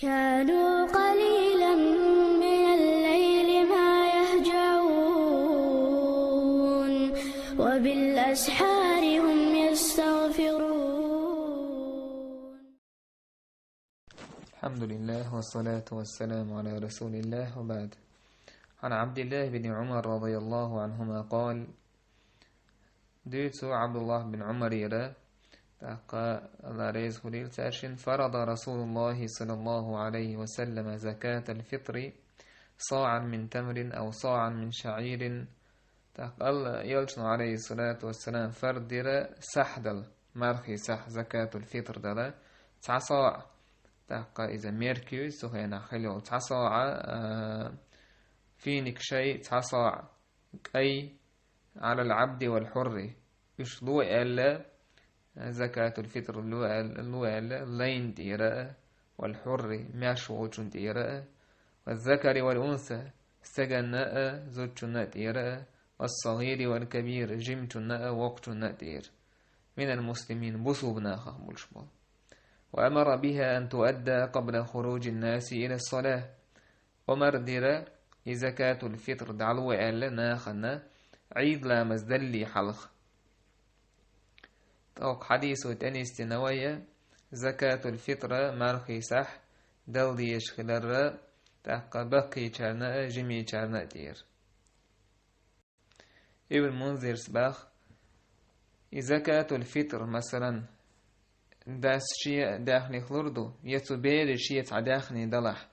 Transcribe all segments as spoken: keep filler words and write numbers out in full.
كانوا قليلا من الليل ما يهجعون، وبالأسحار هم يستغفرون. الحمد لله والصلاة والسلام على رسول الله وبعد. عن عبد الله بن عمر رضي الله عنهما قال: Дуьйцу Ӏабдуллахь бин Ӏумарера, тӀаккха Алла реза хуьлийла цаьршинна, فرض رسول الله صلى الله عليه وسلم زكاة الفطر صاعا من تمر أو صاعا من شعير. ТӀаккха Алла Элчано, عليه الصلاة والسلام, фарз дира сахь дала, мархий сахь, закатуль-фитр дала, цхьа саӀ, тӀаккха иза мерка ю, цу хенахь хилла йолу цхьа саӀ, а, финик шай, цхьа саӀ кӀай, على العبد والحر. Уьш ло аьлла, закатуль-фитр ло аьлла, ло аьлла, лайна тӀера а, والحر, маьрша волчун тӀера а, والذكر والأنثى, стаганна а, зудчунна а тӀера а, والصغير والكبير, жимачунна а, воккхачунна а тӀера. من المسلمين, бусулба нахах болуш болу. وأمر بها أن تؤدى قبل خروج الناس إلى الصلاة. Омар дира и закатуль-фитр дӀало аьлла нахана, Ӏийд ламаз даллий хьалха. ТӀаккха хьадисо тӀенисдина вай, закатуль-фитр, мархий сахь, дала дезаш хиларра, тӀаккха баккхийчарна а, жимийчарна а тӀера. Ибн Мунзирс баха: и закатуль-фитр, масалан, дас шен даьхних лур ду, я цу бере шен цхьа даьхни далахь,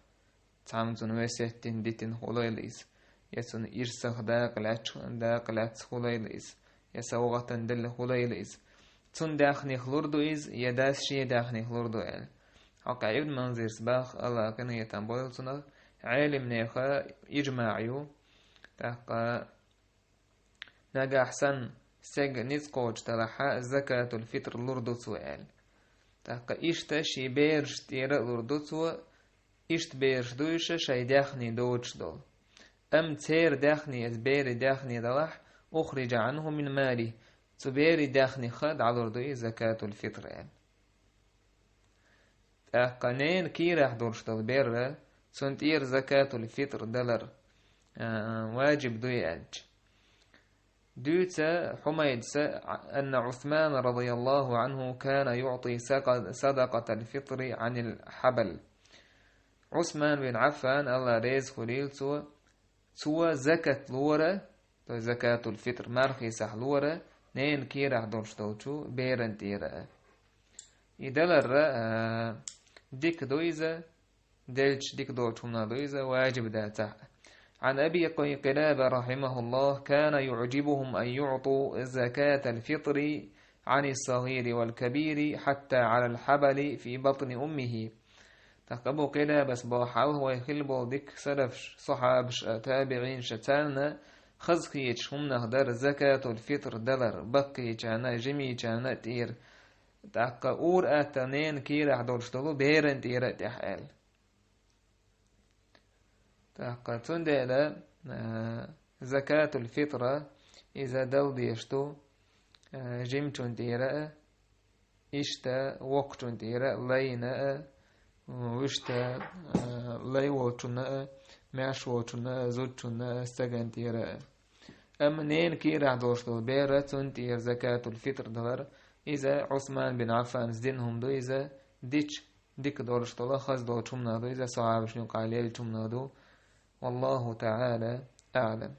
цхьамма цунна весет дина дитина хуьлийла иза, я цунна ирсах дакъа лаьцна, дакъа лаьцна хуьлийла иза, я совгӀатана делла хуьлийла иза. Цунна даьхних лур ду иза, я дас шен даьхних лур ду аьлла. Хьокъехь Ибн Мунзирс баха, Алла къинхетам бойла цунах, Ӏелимнеха ижмаӀ ю, тӀаккха нагахь санна стеган ницкъ кхочуш делахь, закатуль-фитр лур ду цо аьлла. ТӀаккха иштта шен берашна тӀера а лур ду цо, иштта бераш ду уьш шайн даьхни доцуш долу. Амма церан даьхни, иза берийн даьхни далахь, أخرج عنه من ماله, цу берийн даьхнех дӀалур ду и закатуль-фитр аьлла. ТӀаккха ненан кийрахь долуш долу бер, цунна тӀера закатуль-фитр далар, а, важиб дуй аьлча. Дуьйцу Хьумайдас, أن عثمان رضي الله عنه كان يعطي سق-, صدقة الفطر عن الحبل. Ӏусман бин Ӏаффан, Алла реза хуьлийла цо, цо закат лора, то есть закатуль-фитр, мархий сахь лора, ненан кийрахь долуш долчу беран тӀера а. И даларра, а, дика ду иза, делча дика долчу хӀуманах ду иза, важиб дацахь а. عن أبي قلابة رحمه الله كان يعجبهم أن يعطوا زكاة الفطر عن الصغير والكبير حتى على الحبل في بطن أمه. ТӀаккха Абу Къилабас боху хьалха вайн хилла болу дика салафаш, сахьабаш а, табиӀинаш а, царна хазахеташ хӀуманах дара закатуль-фитр далар баккхийчарна а, жимийчарна а тӀера, тӀаккха ур-атталла ненан кийрахь долуш долу беран тӀера а тӀехь аьлла. ТӀаккха цундела, а, закатуль-фитр иза дала дезаш ду, а, жимачун тӀера а, иштта воккхачун тӀера а, лайна а, вуьшта, а, лай волчунна а, маьрша волчунна а, зудчунна а, стагана тӀера а. Амма ненан кийрахь долуш долу бер, цунна тӀера закатуль-фитр далар, иза Ӏусман бин Ӏаффанас дина хӀума ду, иза дича дика долуш долу, хаза долчу хӀуманах ду, иза сахьабашна юкъахь леллачу хӀуманах ду. والله تعالى أعلم.